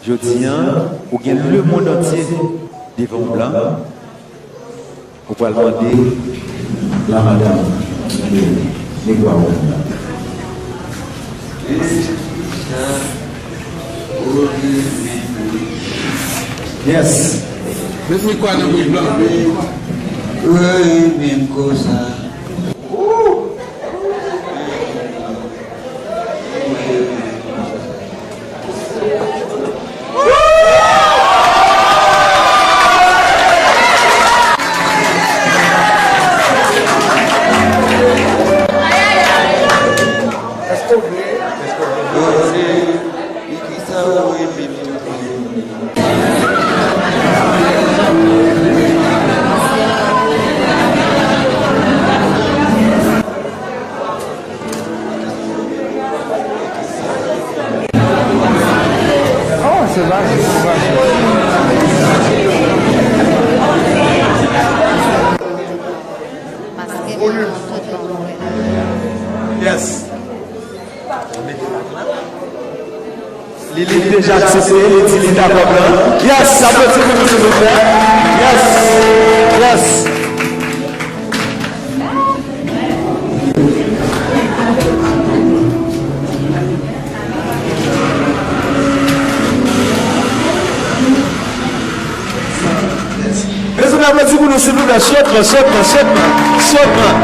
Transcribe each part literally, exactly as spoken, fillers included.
Jodi a, ou gen lemonn antye devan w blan. Ou pral mande la madanm, negwa ou la. Yes. Met mikwo a nan bouch blan. Wi, menm konsa. Oh, se fasil, se fasil. Yes. Li, li deja aksepte, li di li dakò blan. Yes, aplodi pou nou, silvouplè. Yes, yes. Mezanmi, aplodi pou nou, silvouplè. Sòtman, sòtman, sòtman, sòtman.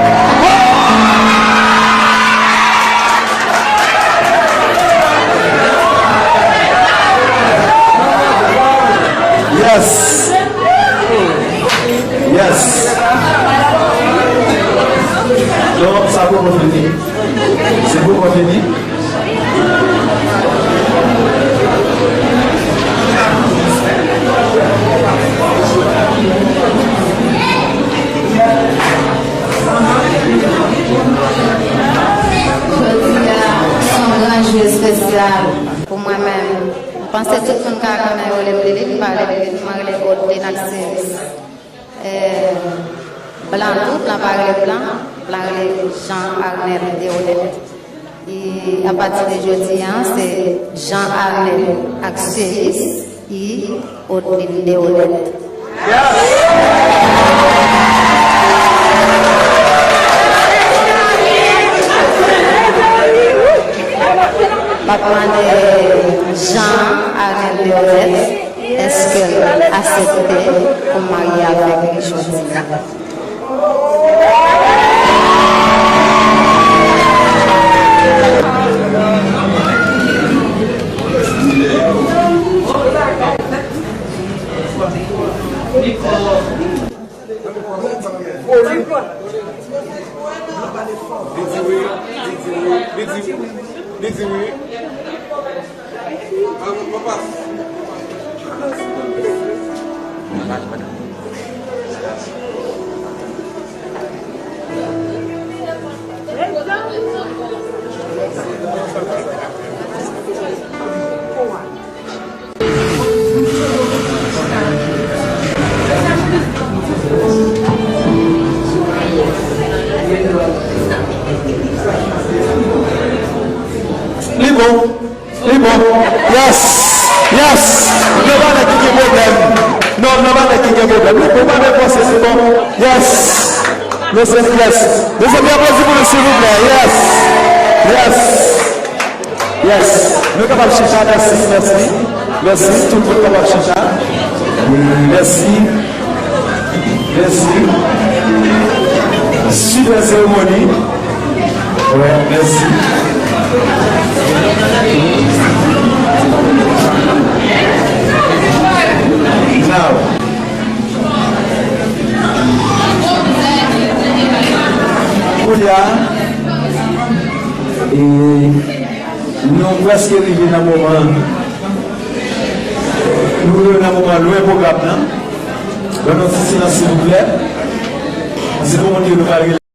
Yes. Yes. Non, sa poko fini. Se poko fini. Jodi a, se yon gran jou espesyal pou mwen menm. M panse tout moun ka konnen yo rele m Lili, m pa rele Lili, mwen rele Odlin ak Seris. Eh, blan tou, blan pa rele blan, blan rele Jean Arnel Deolet. E apati de jodi a, se Jean Arnel ak Seris, i Odlin Deolet. M ap mande Jean Arnel Deolet, èske l aksepte pou m marye avèk li jodi a? Li di wi, li di wi, li di wi, li di wi. Li bon. Li bon. Yes. Yes. Non, pa nèg ki gen pwoblèm. Non, non, pa nèg ki gen pwoblèm. Li bon, pa nèg panse, se bon. Yes. Mezanmi, yes. Mezanmi, aplodi pou nou, silvouplè. Yes. Yes. Yes. Nou kapab chita, mèsi, mèsi. Mèsi, tout moun kapab chita. Mèsi. Mèsi. Sipè seremoni. Wè, mèsi. Now. Kounye a, e, nou prèske rive nan moman, nou rive nan moman lwen pwogram nan. Ban nou ti silans, silvouplè. Se pou moun yo nou pral rele.